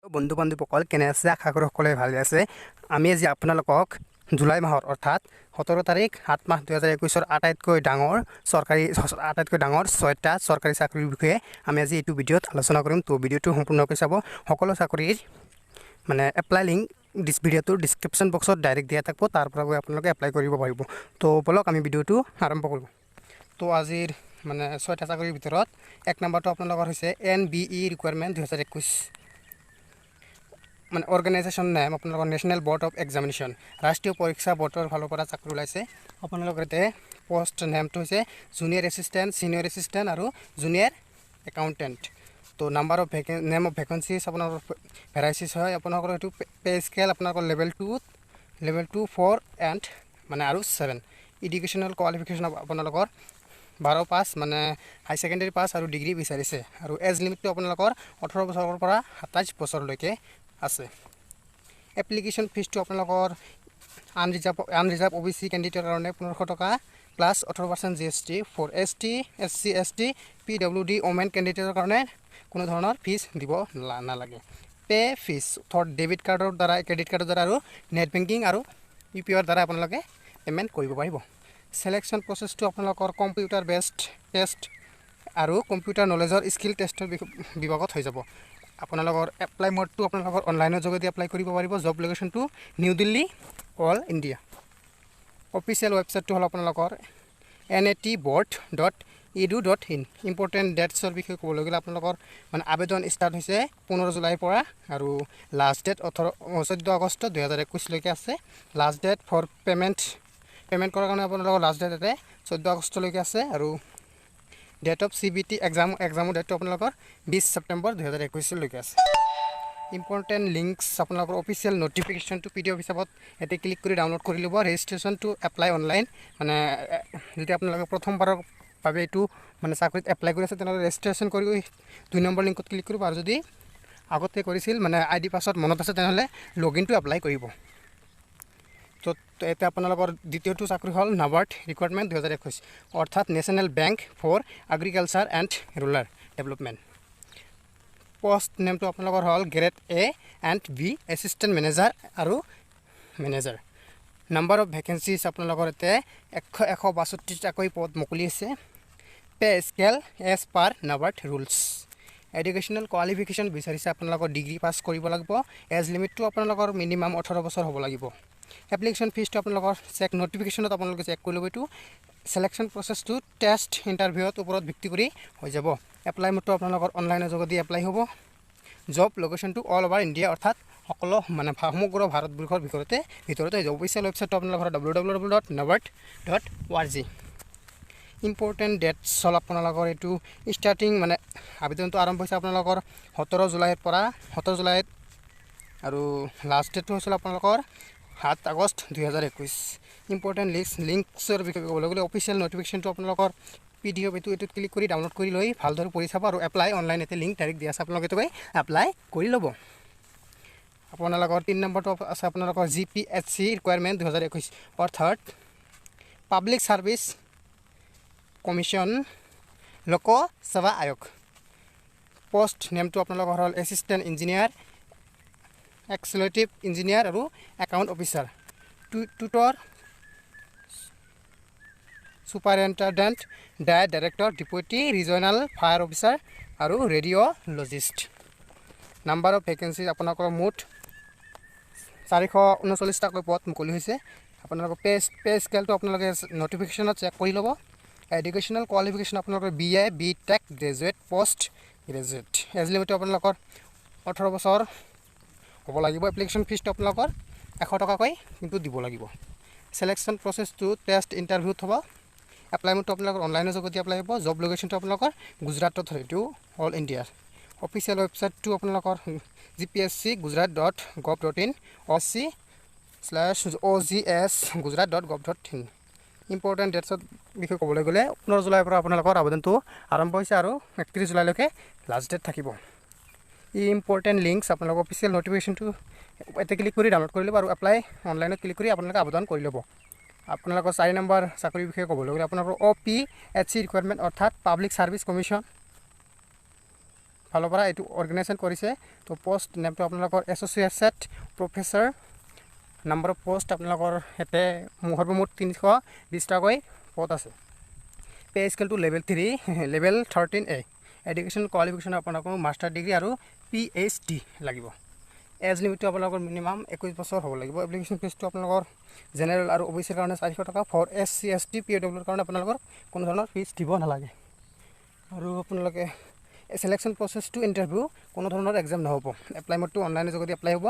বন্ধু বান্ধৱীসকল, কেনে আছে? আশা কৰোঁ সকলোৱে ভালে আছে। আমি আজি আপোনালোকক জুলাই মাহৰ, অৰ্থাৎ 17 তাৰিখ 7 মাহ 2021ৰ আটাইতকৈ ডাঙৰ ছয়টা চৰকাৰী চাকৰিৰ বিষয়ে আমি আজি এইটো ভিডিঅ'ত আলোচনা কৰিম। তো ভিডিঅ'টো সম্পূৰ্ণকৈ চাব। সকলো চাকৰিৰ মানে এপ্লাই লিংক ভিডিঅ'টোৰ ডিছক্ৰিপশ্যন বক্সত ডাইৰেক্ট দিয়া থাকিব, তাৰ পৰা গৈ আপোনালোকে এপ্লাই কৰিব পাৰিব। তো ব'লক, আমি ভিডিঅ'টো আৰম্ভ কৰোঁ। তো আজিৰ মানে ছয়টা চাকৰিৰ ভিতৰত 1 নম্বৰটো আপোনালোকৰ হৈছে এনবিই ৰিকুৱাৰমেণ্ট 2021। মানে অৰ্গেনাইজেশ্যন নেম আপোনালোকৰ নেশ্যনেল বৰ্ড অফ এক্সামিনেশ্যন, ৰাষ্ট্ৰীয় পৰীক্ষা বৰ্ডৰ ফালৰ পৰা চাকৰি ওলাইছে। আপোনালোকৰ ইয়াতে পষ্ট নেমটো হৈছে জুনিয়ৰ এছিষ্টেণ্ট, ছিনিয়ৰ এছিষ্টেণ্ট আৰু জুনিয়ৰ একাউণ্টেণ্ট। তো number of name of vacancies আপোনালোকৰ ভেৰাইটিছ হয়। আপোনালোকৰ এইটো পে স্কেল আপোনালোকৰ লেভেল 2, 4 এণ্ড মানে আৰু 7। এডুকেশ্যনেল কোৱালিফিকেশ্যন আপোনালোকৰ 12 পাছ, মানে হাই ছেকেণ্ডেৰী পাছ আৰু ডিগ্ৰী বিচাৰিছে। আৰু এজ লিমিটটো আপোনালোকৰ 18 বছৰৰ পৰা 27 বছৰলৈকে আছে। এপ্লিকেশ্যন ফিজটো আপোনালোকৰ আনৰিজাৰ্ভ, অ' বি চি কেণ্ডিডেটৰ কাৰণে 1500 টকা plus 18% GST. For ST, SC, ST, PWD, women কেণ্ডিডেটৰ কাৰণে কোনো ধৰণৰ ফিজ দিব নালাগে। পে' ফিজ থৰ ডেবিট কাৰ্ডৰ দ্বাৰা, ক্ৰেডিট কাৰ্ডৰ দ্বাৰা আৰু নেট বেংকিং আৰু ইউ পি আইৰ দ্বাৰা আপোনালোকে পে'মেণ্ট কৰিব পাৰিব। চিলেকশ্যন প্ৰচেছটো আপোনালোকৰ কম্পিউটাৰ বেছড টেষ্ট আৰু কম্পিউটাৰ নলেজৰ স্কিল টেষ্টৰ বিভাগত হৈ যাব। আপোনালোকৰ এপ্লাই মোডটো আপোনালোকৰ অনলাইনৰ যোগেদি এপ্লাই কৰিব পাৰিব। জব লোকেশ্যনটো new Delhi, all India. Official ৱেবছাইটটো হ'ল আপোনালোকৰ natboard.edu.in। Important ডেটছৰ বিষয়ে ক'বলৈ গ'লে আপোনালোকৰ মানে আবেদন ষ্টাৰ্ট হৈছে 15 জুলাইৰ পৰা আৰু লাষ্ট ডেট 14 আগষ্ট 2021লৈকে আছে। Last date for payment, payment কৰাৰ কাৰণে আপোনালোকৰ লাষ্ট ডেট ইয়াতে 14 আগষ্টলৈকে আছে। আৰু ডেট অফ চিবিটি এক্সাম, এক্সামৰ ডেটটো আপোনালোকৰ 20 ছেপ্টেম্বৰ 2021লৈকে আছে। ইম্পৰ্টেণ্ট লিংকছ আপোনালোকৰ অফিচিয়েল নটিফিকেশ্যনটো পিডিএফ হিচাপত ইয়াতে ক্লিক কৰি ডাউনলোড কৰি ল'ব। ৰেজিষ্ট্ৰেশ্যনটো এপ্লাই অনলাইন, মানে যদি আপোনালোকে প্ৰথমবাৰৰ বাবে এইটো মানে চাকৰিত এপ্লাই কৰি আছে, তেনেহ'লে ৰেজিষ্ট্ৰেশ্যন কৰি 2 নম্বৰ লিংকত ক্লিক কৰিব। আৰু যদি আগতে কৰিছিল, মানে আই ডি পাছত মনত আছে, তেনেহ'লে লগ ইনটো এপ্লাই কৰিব। তো এতিয়া আপোনালোকৰ দ্বিতীয়টো চাকৰি হ'ল নাবাৰ্ড ৰিক্ৰুটমেণ্ট 2021, অৰ্থাৎ National Bank for Agriculture and Rural Development। Post নেমটো আপোনালোকৰ হ'ল Grade A and B Assistant Manager আৰু মেনেজাৰ। নাম্বাৰ অফ ভেকেঞ্চিজ আপোনালোকৰ ইয়াতে 162টাকৈ পদ মুকলি আছে। Pay scale as per NABARD rules। Educational qualification বিচাৰিছে আপোনালোকৰ ডিগ্ৰী পাছ কৰিব লাগিব। এজ লিমিটটো আপোনালোকৰ মিনিমাম 18 বছৰ হ'ব লাগিব। এপ্লিকেশ্যন ফিজটো আপোনালোকৰ চেক নটিফিকেশ্যনত আপোনালোকে চেক কৰি ল'ব। এইটো চিলেকশ্যন প্ৰচেছটো টেষ্ট ইণ্টাৰভিউত ওপৰত ভিত্তি কৰি হৈ যাব। এপ্লাই মোডটো আপোনালোকৰ অনলাইনৰ যোগেদি এপ্লাই হ'ব। জব লোকেশ্যনটো অল অভাৰ ইণ্ডিয়া, অৰ্থাৎ সকলো মানে সমগ্ৰ ভাৰতবৰ্ষৰ ভিতৰতে হৈ যাব। অফিচিয়েল ৱেবছাইটটো আপোনালোকৰ www.nabard.org। Important dates হ'ল আপোনালোকৰ এইটো ষ্টাৰ্টিং, মানে আবেদনটো আৰম্ভ হৈছে আপোনালোকৰ 17 জুলাইৰ পৰা, 17 জুলাইত, আৰু লাষ্ট ডেটটো হৈছিল আপোনালোকৰ 7 আগষ্ট 2021। ইম্পৰ্টেণ্ট লিংকছৰ বিষয়ে ক'বলৈ গ'লে অফিচিয়েল নটিফিকেশ্যনটো আপোনালোকৰ পিডিএফ এইটোত ক্লিক কৰি ডাউনলোড কৰি লৈ ভালদৰে পঢ়ি চাব। আৰু এপ্লাই অনলাইন ইয়াতে লিংক ডাইৰেক্ট দিয়া আছে, আপোনালোকে এইটো এপ্লাই কৰি ল'ব। আপোনালোকৰ 3 নম্বৰটো আছে আপোনালোকৰ জিপিএছচি ৰিকুৱাৰমেণ্ট 2021, অৰ্থাৎ পাব্লিক ছাৰ্ভিচ কমিশ্যন, লোকসেৱা আয়োগ। পষ্ট নেমটো আপোনালোকৰ হ'ল এছিষ্টেণ্ট ইঞ্জিনিয়াৰ, এক্সিকিউটিভ ইঞ্জিনিয়াৰ আৰু account officer, tutor, superintendent, diet director, deputy regional fire officer আৰু ৰেডিঅ'লজিষ্ট। নাম্বাৰ অফ ভেকেঞ্চি আপোনালোকৰ মুঠ 439টাকৈ পদ মুকলি হৈছে। আপোনালোকৰ পে স্কেলটো আপোনালোকে নটিফিকেশ্যনত চেক কৰি ল'ব। এডুকেশ্যনেল কোৱালিফিকেশ্যন আপোনালোকৰ BA, B Tech, graduate, post graduate। Age লিমিটটো আপোনালোকৰ 18 বছৰ হ'ব লাগিব। এপ্লিকেশ্যন ফিজটো আপোনালোকৰ 100 টকাকৈ কিন্তু দিব লাগিব। চিলেকশ্যন প্ৰচেছটো টেষ্ট ইণ্টাৰভিউত হ'ব। এপ্লাই মোডটো আপোনালোকৰ অনলাইনৰ যোগেদি এপ্লাই হ'ব। জব লোকেশ্যনটো আপোনালোকৰ গুজৰাটত হয়, এইটো অল ইণ্ডিয়াৰ। অফিচিয়েল ৱেবছাইটটো আপোনালোকৰ gpscgujarat.gov.in, oc/ogsgujarat.gov.in। Important ডেটছৰ বিষয়ে ক'বলৈ গ'লে 15 জুলাইৰ পৰা আপোনালোকৰ আবেদনটো আৰম্ভ হৈছে আৰু 31 জুলাইলৈকে লাষ্ট ডেট থাকিব। ই ইম্পৰ্টেণ্ট লিংকছ আপোনালোকৰ অফিচিয়েল নটিফিকেশ্যনটো ইয়াতে ক্লিক কৰি ডাউনলোড কৰি ল'ব আৰু এপ্লাই অনলাইনত ক্লিক কৰি আপোনালোকে আবেদন কৰি ল'ব। আপোনালোকৰ 4 নম্বৰ চাকৰিৰ বিষয়ে ক'বলৈ গ'লে আপোনালোকৰ অ' পি এছ চি ৰিকুৱাৰমেণ্ট, অৰ্থাৎ পাব্লিক ছাৰ্ভিচ কমিশ্যন। ফালৰ পৰা এইটো অৰ্গেনাইজেশ্যন কৰিছে। তো পষ্ট নেমটো আপোনালোকৰ associate professor. Number of post আপোনালোকৰ ইয়াতে সৰ্বমুঠ 320টাকৈ পদ আছে। পে স্কেলটো লেভেল 3, লেভেল 13 এ। এডুকেশ্যন কোৱালিফিকেশ্যন আপোনালোকৰ মাষ্টাৰ ডিগ্ৰী আৰু পিএইচডি লাগিব। এজ লিমিটটো আপোনালোকৰ মিনিমাম 21 বছৰ হ'ব লাগিব। এপ্লিকেশ্যন ফিজটো আপোনালোকৰ জেনেৰেল আৰু অ' বি চিৰ কাৰণে 400 টকা। For S C, S T, P ডব্লিউৰ কাৰণে আপোনালোকৰ কোনো ধৰণৰ ফিজ দিব নালাগে। আৰু আপোনালোকে চিলেকশ্যন প্ৰচেছটো ইণ্টাৰভিউ, কোনো ধৰণৰ এক্সাম নহ'ব। এপ্লাই মোডটো অনলাইনৰ যোগেদি এপ্লাই হ'ব।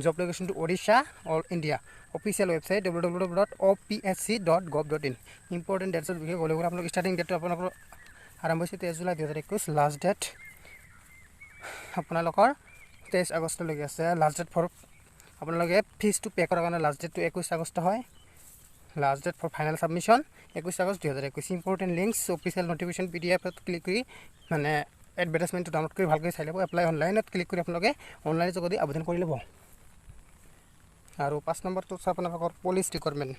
জব লোকেশ্যনটো Orissa, all India. Official website www.opsc.gov.in। Important ডেটছৰ বিষয়ে ক'বলৈ গ'লে আপোনালোক ষ্টাৰ্টিং ডেটটো আপোনালোকৰ আৰম্ভ হৈছে 23 জুলাই 2021। লাষ্ট ডেট আপোনালোকৰ 23 আগষ্টলৈকে আছে। লাষ্ট ডেট ফৰ আপোনালোকে ফিজটো পে' কৰাৰ কাৰণে লাষ্ট ডেটটো 21 আগষ্ট হয়। Last date for final submission 21 August 2021। Important links, official notification পিডিএফত click কৰি মানে এডভাৰটাইজমেণ্টটো ডাউনলোড কৰি ভালকৈ চাই ল'ব। এপ্লাই অনলাইনত ক্লিক কৰি আপোনালোকে অনলাইনৰ যোগেদি আবেদন কৰি ল'ব। আৰু 5 নম্বৰটো হৈছে আপোনালোকৰ police department,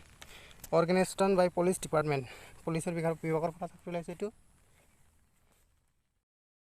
organisation by police department. পুলিচৰ বিভাগৰ পৰা চাকৰি ওলাইছে এইটো।